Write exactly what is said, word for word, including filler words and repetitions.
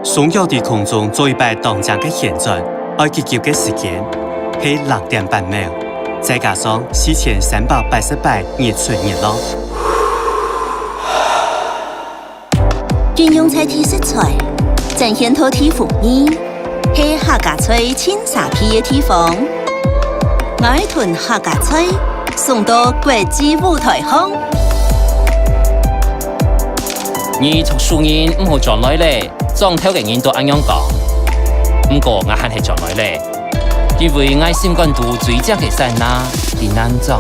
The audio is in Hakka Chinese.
雙腳在空中做一擺當正个旋轉，愛幾久个時間？係六點半秒，再加上四千三百八十擺日出日落。運用在地食材，展現到地風味，係客家菜盡沙鼻个地方。𠊎同客家菜送到國際舞台項。你讀書人毋好轉來咧，莊頭个人都恁樣講。毋過𠊎還係轉來咧，因為𠊎心肝肚最靚个山啊，在南庄。